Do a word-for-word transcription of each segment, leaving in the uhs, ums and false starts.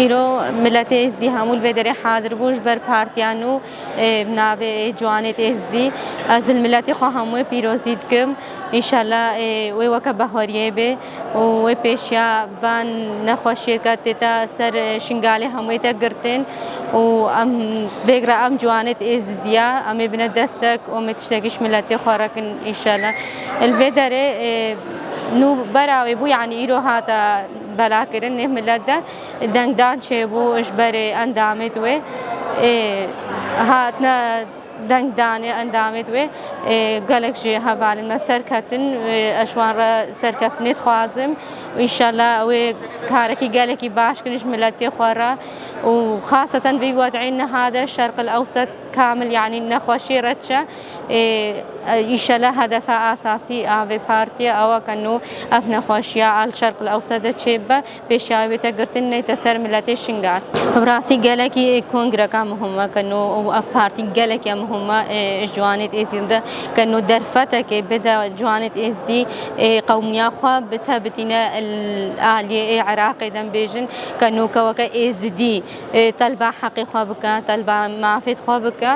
Îro miletê Êzdî hemû li vê derê hadir bû ji ber partiya nû, ê, bi navê, ê, Ciwanêt Êzdî. Ez li miletê xwe hemûyê pîrozî dikim. Înşallah, ê, wê weke bahoriyê bê û wê pêşiya van nexweşiyê ke tête ser, ê, Şingalê hemûyê te girtin û em vêg re em Ciwanêt Êzidiya, em ê bine destek û em ê tiştekî ji miletê xwe re kin înşallah. Li vê derê, ê, nû bera wê bû, yanî îro hate belakirin nê milet de. Dengdan çêbû ji berê endamêt wê. Ê, hatine dengdanê endamêt wê. Ê, gelek jî hevalên me serketin. Ê, ez ji wan re serkeftinê dixwazim. Înşallah wê karekî gelekî baş kin ji miletê xwe re. Û xaseten vî wed'ê niha de Şerqil Ewset kamil, yanî nexweşiyê re diçe. Ê, înşallah hedefa esasî a vê partiyê ew e ke nû ev nexweşiya a li Şerqil Ewset de çêbibe. Pêşiya wê bête girtin, neyte ser miletê Şingal. Bi rastî gelekî kongreka muhim e ke nû ev partî gelekî muhim e, ê, ji Ciwanêt Êzdî de ke nû derfetekê bide Ciwanêt Êzdî, ê, qewmiya xwe bite bitîne li aliyê, ê, Iraqê de em bêjin ke nû ke weke Êzidî, ê, telba heqê xwe bike, telba mafê xwe bike.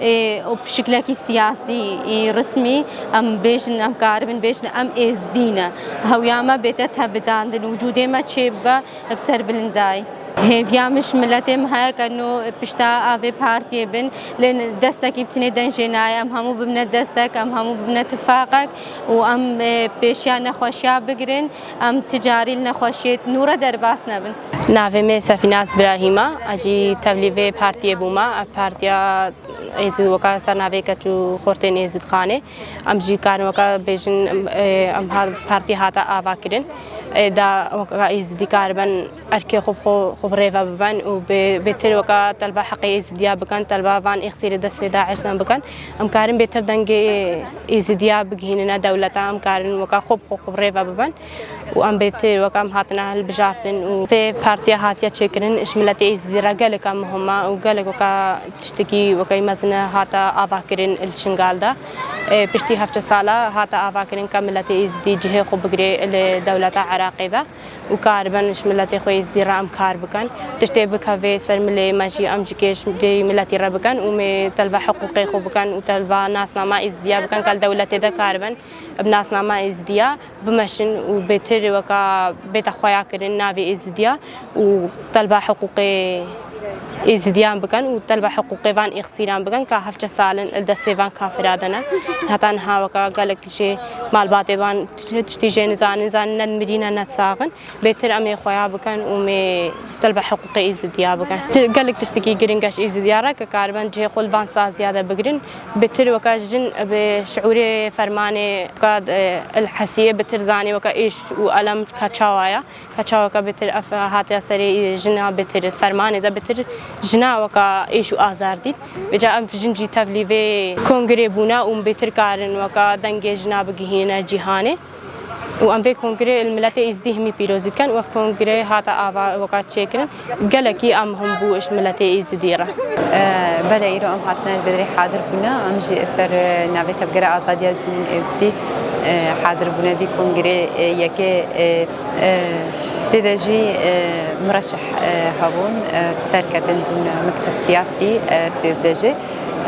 Ê, û bi şiklekî siyasî, ê, resmî em bêjin, em karibin bêjin, em êzdî ne. Hewiya me bête tebidandin, wicûdê me çêbibe bi serbilindayî. Hêviya min ji miletê min heye ke nû pişta avê partiyê bin, lê destekî bi tinê den jê nayê. Em hemû bibine destek, em hemû bibine tifaqek û em, ê, pêşiya nexweşiya bigirin, em ti carî li nexweşiyê nû re derbas nebin. Navê me Sefînaz Birahîm e, ez jî tevlî vê partiyê bûme. Ev partiya Êzî weka ser navê keç û xortên Êzîdxanê. Em jî karin weka bêjin, em, e, em ha-, partî hate ava kirin. E, da weka Êzîdî karibin erkê xwe bi xwe, xwe bi rê ve bibin û bê-, bêtir weka telba heqê Êzîdiya bikin, telba van îxtîrê destê DAIŞ dan bikin. Em karin bêtir dengê Êzîdiya bigihînine dewleta, em karin weka xwe bi xwe, xwe bi rê ve bibin. û em bêtir weke em hatine hilbijartin û vê partiya hatiye çêkirin, ji miletê Êzidî re gelek e muhim e û gelek weke tiştekî weke mezin e hate avakirin li Şingal de. E, piştî hevçe sala hate avakirin ke miletê Êzidî cihê xwe bigire li dewleta Iraqê de û karibin ji miletê xwe Êzidî re em kar bikin. Tiştê bikeve ser milê me jî em jî kê ji vê miletî re bikin û mê telba hiqûqê xwe bikin û telba nasnama Êzidiya bikin ke li dewletê de karibin bi nasnama Êzidiya bimeşin û bêtir weka bête xweya kirin navê Êzidiya û telba hiqûqê Êzidiyan bikin û telba hiqûqê van îxsîran bikin ka hevçe salin li destê van kafira de ne. Heta niha weka gelek jê malbatê wan tiştî jê nizanin, zanin ne mirîne ne saxin. Bêtir em ê xweya bikin û mê telba hiqûqê Êzidiya bikin. Ti-, gelek tiştekî giring e ji Êzidiya re ke karibin cihê xwe li van saziya de bigirin. Bitir weka jin bi şiûrê fermanê ka, e, el hesiyê bitir zanî weka êş û elem ka çawa ya. Ka çawa ka bitir ev hatiya serê jina bitir fermanê de bitir jina weka êş û azar dît. Vêca ev jin jî tevlî vê kongrê bûne û bitir karin weka dengê jina bigihîne cîhanê. Û em vê kongrê li miletê Êzdî himî pîrozî dikin û ev kongrê hate ava weka çêkirin. Gelekî em hûn bû ji miletê Êzidî re. E, belê, îro em hatine vê derê hadir bûne. Em jî ser, e, navê Tevgera Azadiya Jinên Êzdî, e, hadir bûne vî kongrê, e, yekê, e, e, tê de jî, e, mireşeh, e, hebûn, e, bi serketin bûn mekteb siyasî, e, sêzdeh jê.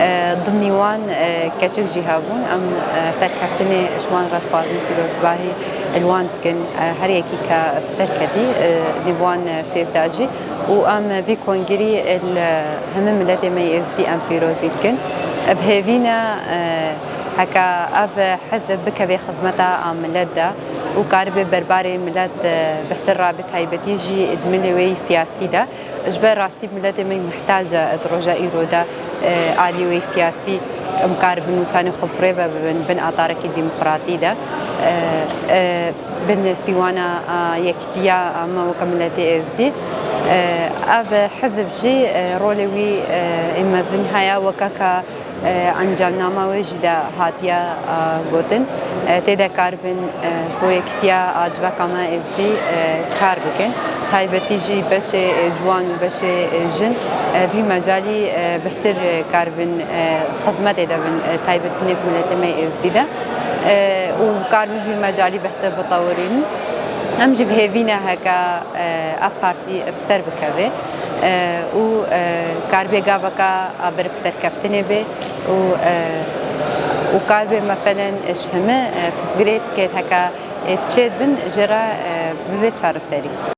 E, dimnî wan, e, keçik jî hebûn. Em, e, serkeftinê ji wan re dixwazin pîrozbahî li wan dikin. E, her yekî ke bi ser ketî, e, di wan, e, sêv de jî û em vî kongirî li hemî miletê me yê Êzidî em pîrozî dikin. Bi hêvî ne, e, heke ev hizb bikeve xizmeta a milet de û karibe berbarê milet, e, bihtir rabe, taybetî jî di milê wê yî siyasî de. Ji ber rastî miletê me mihtac e di roja îro de, e, alî wê siyasî em karibin wîsanê xwe bi rê ve bibin bin atarekî demokratî de, e, e, bin sîwana, a, yekitiya, a, me weke miletê Êzdî. E, ev hizb jî, e, rolê wî, e, ê mezin heye weke ka e, encamnama wê jî de hatiye, e, gotin. E, tê de karibin, e, ji bo yekitiya a civaka me Êzdî, e, kar bikin. Taybetî jî beşê, e, ciwan û beşê, e, jin, e, vî mecalî, e, bihtir, e, karibin, e, xizmetê de bin, e, taybetî nêv miletê me Êzdî de. E, û karibin vî mecalî bihtir bitewirînin. Em jî bi hêvî ne heke e, ev partî bi ser bikeve e, û e, kar bê gaveka a ber bi serkeftinê be û e, û kar bê meselen ji heme e, pirsgirêkê heke ê çêdibin jê re e, bibe çareserî.